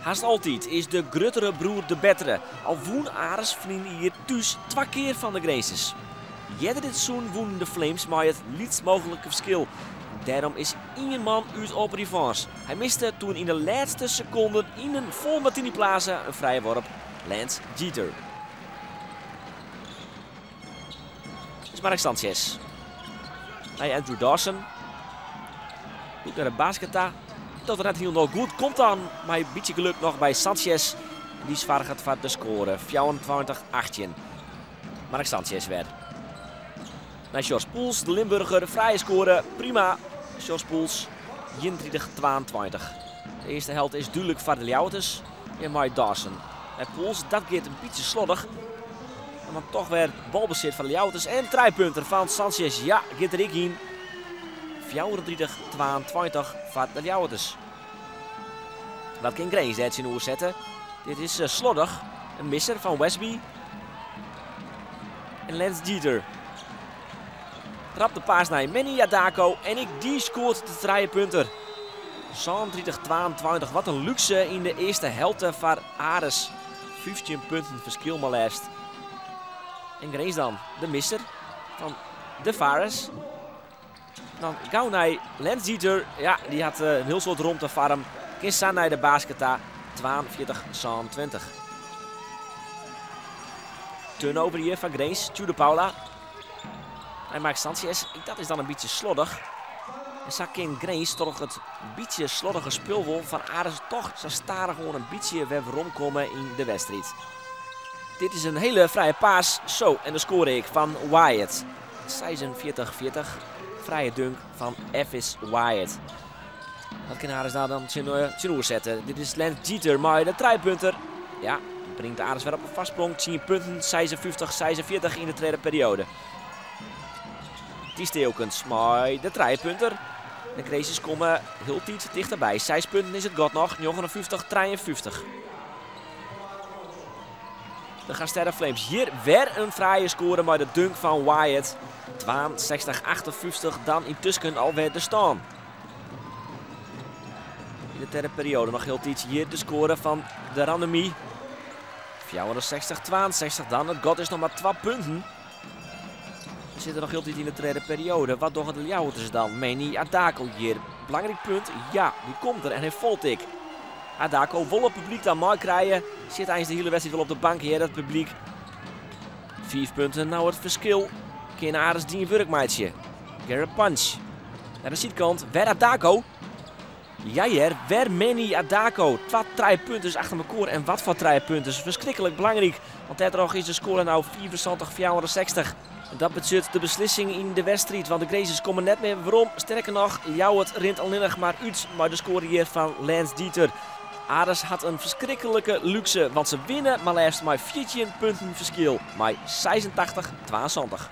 Hast altyd is de gruttere broer de bettere. Al wûn Aris ferline jier thús twa kear fan de Grinzers. Earder dit seizoen wûnen de Flames mei it lytst mooglike ferskil. Dêrom is ien man út op revanche. Hy miste doe yn de lêste sekonden yn in fol Martini Plaza in frije worp. Lance Jeter. Is Mark Sanchez. Nei Andrew Dawson. Goed nei de basket ta. Docht er net hielendal goed. Komt dan mei in bytsje gelok noch by Sanchez. Dy soarget foar de skoare. 24-18. Mark Sanchez wer. Nei Sjors Poels, de Limburger. Frije skoare. Prima. Sjors Poels. 31-22. De earste helte is dúdlik foar de Ljouwerters. En mei Dawson. En Poels, dat giet in bytsje sloddich. En dan toch wer balbesit foar de Ljouwerters. En trijepunter fan Sanchez. Ja, giet der ek yn. 34-22 foar de Ljouwerters. Wat kin Grins dêr tsjinoer sette? Dit is sloddich. In misser fan Westby. En Lance Jeter. Trapt de pass nei Manny Adako. En ek dy skoart de trijepunter. 37-22. Wat in lúkse yn de earste helte foar Aris. 15 punten ferskil mar leafst. En Grins dan de misser fan De Fares. Dan gau nei Lance Jeter. Ja, dy hat in hiel soad romte foar him. Kin sa nei de basket ta. 42-27. Turnover hjir fan Grins. Tudor Paula. Nei Mark Sanchez. Dat is dan in bytsje sloddich. En sa kin Grins troch it bytsje sloddige spul wol fan Aris toch sa stadichoan in bytsje wer weromkomme yn de wedstriid. Dit is in hiele frije pass. Zo, en de skoare ek fan Wyatt. 46-40. Frije dunk fan Evis Wyatt. Wat kin Aris nou dan tsjinoer sette? Dit is Lance Jeter mei de trijepunter. Ja, bringt Aris wer op in foarsprong. 10 punten, 56-46 yn de tredde perioade. Ties Tilkens mei de trijepunter. De Grinzers komme hieltyd tichterby. 6 punten is it gat noch, 59-53. De GasTerra Flames hjir wer in frije skoare mei de dunk fan Wyatt. 62-58 dan yntusken alwer de stân. Yn de tredde perioade noch hieltyd hjir de skoare fan de Randemi. 64-62 dan. It gat is noch mar 2 punten. We sitte noch hieltyd yn de tredde perioade. Wat dogge de Ljouwerters dan? Manny Adako hjir. Belangryk punt. Ja, dy komt der en hy falt ek. Adako wol it publyk dan meikrije. Sit eins de hiele wedstriid wol op de bank hjir, dat publyk. 5 punten, nou it ferskil. Kin Aris dien wurk meitsje. Garrett Punch. Nei de sydkant, wer Adako. Ja hear, wer Manny Adako. 2 trijepunters achter mekoar en wat foar trijepunters. Ferskriklik belangryk, want dêrtroch is de skoare no 75-64. En dat betsjut de beslissing yn de wedstriid, want de Grinzers komme net mear werom. Sterker noch, Ljouwert rint allinnich mar út mei de skoare hjir fan Lance Dieter. Aris hat in ferskriklike lúkse, want se winne mar leafst mei 14 punten ferskil, mei 86-72.